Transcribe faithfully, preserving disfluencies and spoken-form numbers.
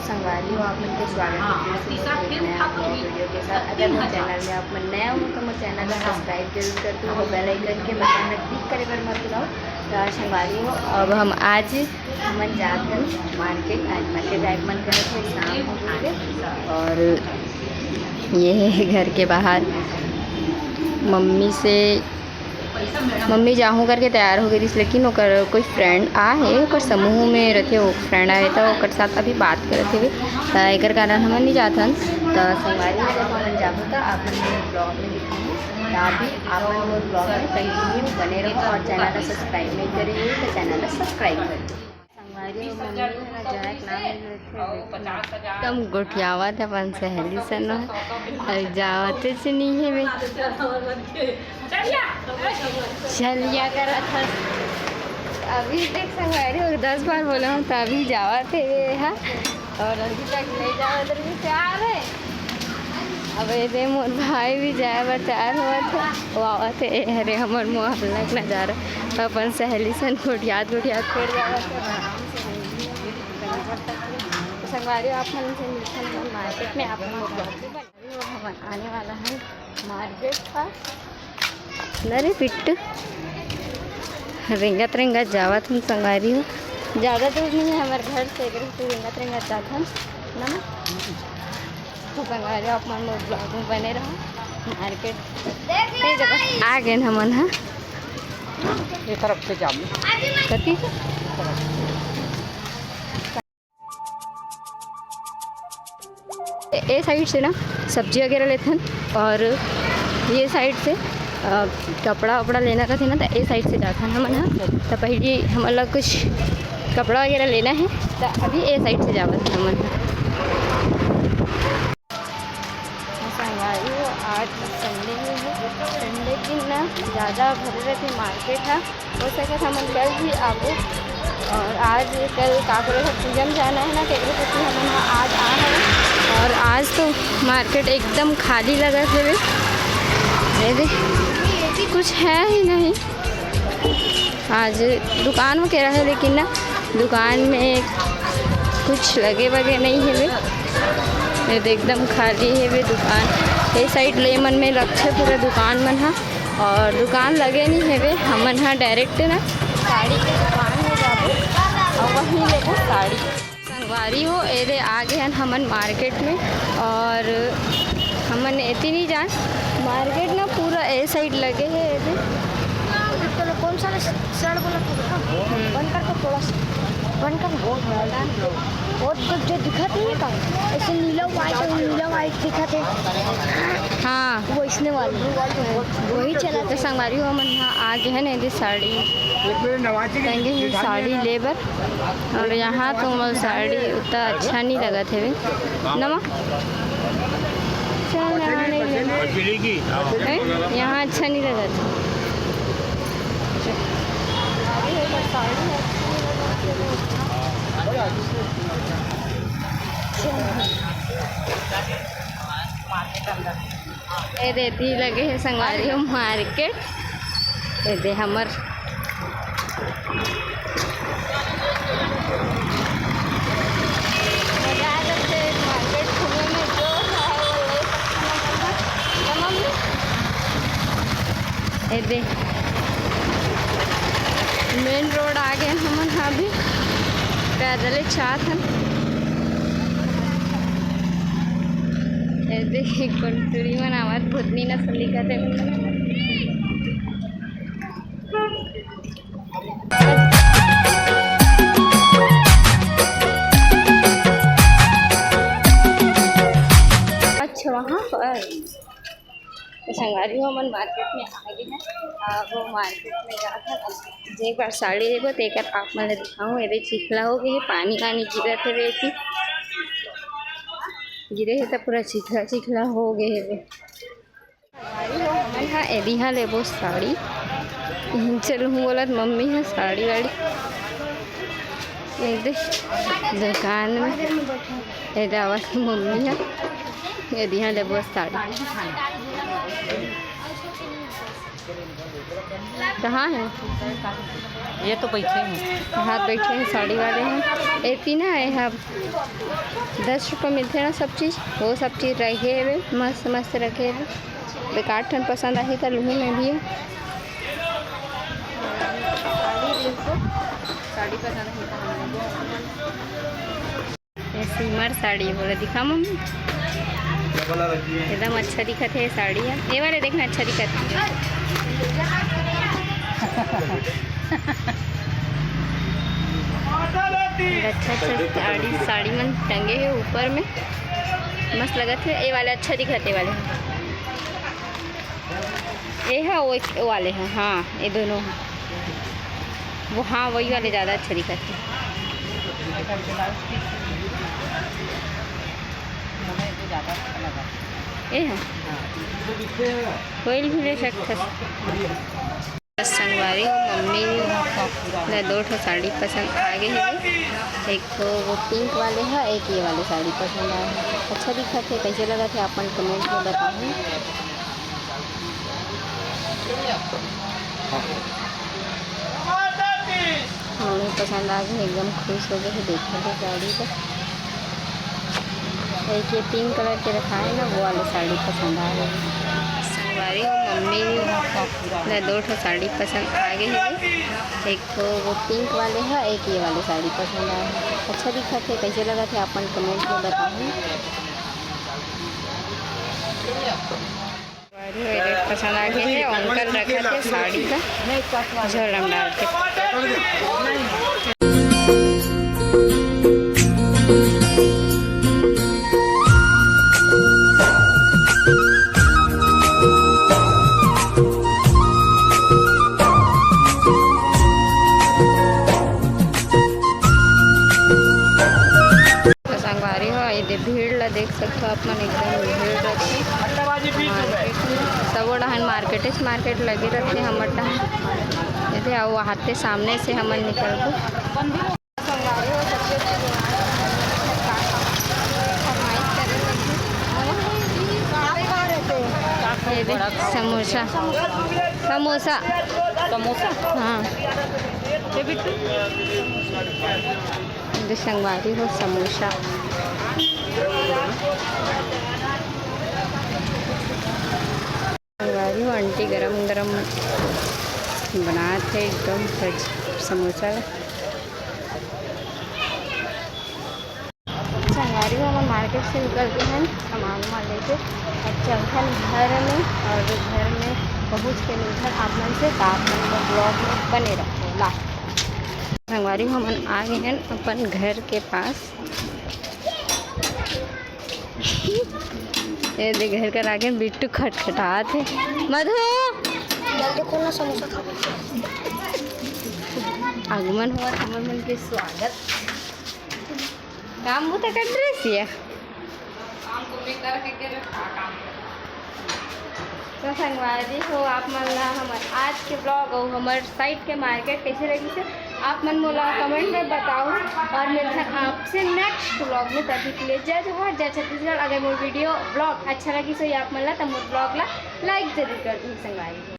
संगवारी हो, आप मन के स्वागत है फिर से मोर एक नया vlog video के साथ। अगर मोर channel में आप मन नया हो तो मोर channel ला subscribe जरूर कर दो और bell icon के button ला click करे बर मत भूलव। तो संगवारी हो, अब हम आज हमन जात हन market। आज market जाए के मन करत हे, शाम हो गए और ये है घर के बाहर मम्मी से मम्मी जाहूँ करके तैयार हो गई रहिस, लेकिन ओकर कोई friend आ हे, ओकर समूह में रथे, वो friend आए तो ओकर साथ अभी बात करत हेवे, त एकर कारण हमन नहीं जात हन। त संगवारी हो, जब हमन जाबो त आप मन मोर vlog में दिखाहूँ, त अभी आप मन मोर vlog में continue बने रहो और channel ला subscribe नहीं करे हो तो channel ला subscribe कर दो। संगवारी हो, मम्मी ह जाए के नाम नहीं लेत हे, लेकिन एकदम गोठियावत हे अपन सहेली सन, अउ जावत से नहीं हेवे। चलिया करत हस। अभी देख संगवारी हो, दस बार बोला हूँ तो अभी जावत हे ये हा, और अभी तक नहीं जावत रही, तैयार है। अब ये दे मोर भाई भी जाए बर तैयार होवत हे, वो आवत हे। ए हरे हमर मोहल्ला के नजारा, अपन सहेली सन गोठियात गोठियात फिर जावत हे। तो संगवारी हो, आप मन से मिलथन हमन market में, आप मन मोर vlog में बने रहो। हमन आने वाला है market का। न रे पिट्टू, रेंगत रेंगत जावत हन संगवारी हो। ज़्यादा दूर नहीं है हमारे घर से, एकरे से रेंगत रेंगत जात हन ना। तो संगवारी हो, आप मन मोर vlog में बने रहो। Market नहीं देखो, आ गए हमन हा। ये तरफ से जाबो। कति से? ए side से ना सब्जी वगैरह लेथन और ये side से, अ, कपड़ा वपड़ा लेना रहिथे ना, तो ए side से जाथन हमन ह। तो पहले हमन ला कुछ कपड़ा वगैरह लेना है, तो अभी ए side से जावत हमन ह। संगवारी हो, आज Sunday ही है, Sunday दिन ना ज़्यादा भरे रहिथे market ह। हो सके तो हमन कल भी आबो। और आज कल काकरो घर पूजा में जाना है ना, तेकरे सेती हमन ह आज आ हन। और आज तो market एकदम खाली लगत हेवे। ये दे, कुछ है ही नहीं। आज दुकान वगैरह है, लेकिन ना दुकान में कुछ लगे वगे नहीं हेवे। ये दे एकदम खाली हेवे दुकान। ये side ले मन में रखे पूरा दुकान मन ह। और दुकान लगे नहीं हेवे, हमन ह direct ना साड़ी के दुकान में जाबो और वहीं लेबो साड़ी। संगवारी हो, एदे आ गए हन हमन market में और हमन एती नहीं जान market ना पूरा ए side लगे है एदे। चलो, कौन सा सड़ बोला? बंद कर दो थोड़ा सा, बंद कर। वो तो जो दिखत नहीं है का, ऐसे नीला white, नीला white दिखत है। हाँ। वो इसने वाली, वही चला। तो संगवारी हो, हमन यहाँ आ गए हैं ना, ये साड़ी टंगे हैं, साड़ी ले बर। और यहाँ तो मोर साड़ी उतना अच्छा नहीं लगत है नमा। चल, मैं नहीं लेना। हैं? यहाँ अच्छा नहीं लगत। एदे एती लगे हे संगवारी हो market। एदे हमर मजा आ जाथे market घूमे में, जो चाहे वो ले सकथन अपन ह। एदे main road आ गए हमन ह, अभी पैदल चाहत हन। एदे कोन टुरी मन आवत, भूतनी नसल दिखत हे। अच्छा, वहाँ पर तो संगवारी हो, हमन market में आ गए हैं। अब market में जात हन, अब जे एक बार साड़ी लेबो, तेकर आप मन ल दिखाऊं। एदे चिखला हो गए हे, पानी वानी गिरत हे, बेटी गिरे हे, तो पूरा चिखला चिखला हो गए हे। संगवारी हो, हमन हा एदे हा लेबो साड़ी। चलो, हूँ बोलत मम्मी हा साड़ी वाड़ी एदे दुकान में, एदे आवत मम्मी हा। एदे हा लेबो साड़ी। कहाँ है? ये तो बैठे हैं। हाँ, बैठे हैं, साड़ी वाले हैं। ए तीन है, यहाँ दस रुपये मिलते हैं ना सब चीज़, वो सब चीज़ रखे हुए, मस्त मस्त रखे हुए। बेकार ठन पसंद आही तो लूही मैं भी। साड़ी देखो, साड़ी पसंद आही तो हम भी। ये सिमर साड़ी बोले, दिखा मम्मी। एकदम अच्छा दिखत है ये साड़ी ह। ये वाले देखना, अच्छा दिखत है। अच्छा अच्छा साड़ी, साड़ी मन टंगे है ऊपर में, मस्त लगत है। ये वाले अच्छा दिखत है, ये वाले। ये है वो, वो वाले हैं, हाँ, ये दोनों हैं। वो, हाँ, वही वाले ज़्यादा अच्छे दिखते हैं। ये है। कोई भी ले सकते हैं। संगवारी हो, मम्मी ला दो ठो साड़ी पसंद आ गए हैं। एक तो वो पिंक वाले है, एक ये वाले साड़ी पसंद आए हैं। अच्छा दिखत है, कैसे लगत है, आप मन कमेंट में बताहू। हमें पसंद आ गई, एकदम खुश हो गए हैं, देखा थे साड़ी को। एक ये पिंक कलर के रखा है ना, वो वाली साड़ी पसंद आ गई। संगवारी हो, मम्मी ला दो ठो साड़ी पसंद आ गई है, एक तो वो पिंक वाले है, एक ये वाले साड़ी पसंद आए हैं। अच्छा दिखत है, कैसे लगत है, आप मन कमेंट में बताहू। पसंद आ गए है, अंकल रखा थे साड़ी का झोला में डाल के। तो संगवारी हो, ये दे भीड़ ला देख सकथो आप मन, एकदम भीड़ रहथे मार्केट में। सबो डहन मार्केटेच मार्केट लगे रहथे हमर डहन। ये दे, अउ आते सामने से हमन निकलबो। संगवारी हो, सबसे फरमाइश करे लगी। ये दे, समोसा, समोसा। समोसा? हाँ। ये बिट्टू? ये संगवारी हो, समोसा। संगवारी हो, आंटी गरम गरम बनात हे एकदम गजब समोसा। संगवारी हो, हमन मार्केट से निकल के हन सामान वामान लेके, अब चलथन घर में, और घर में पहुँच के मिलथन आप मन से। तो आप मन ब्लॉग में बने रहो। ला संगवारी हो, हमन आ गए हन अपन घर के पास। ये दे, घर कर आगे बिट्टू खटखटात हे। मधु, जल्दी खोलना, समोसा खा। आगमन हुआ, हमर मन के स्वागत। काम बूता कर रहे सिया। काम तो मैं कर के, के रखा काम। तो संगवारी हो, आप मन ला हमर आज के ब्लॉग अउ हमर साइड के मार्केट कैसे लगिस हे, आप मन मोला कमेंट में बताओ, और मिलथन आपसे नेक्स्ट ब्लॉग में। तभी के लिए जय जोहार, जय छत्तीसगढ़। अगर मोर वीडियो ब्लॉग अच्छा लगिस होही आप मन ला, तो मोर ब्लॉग ला लाइक जरूर कर दीजिए संगवारी हो।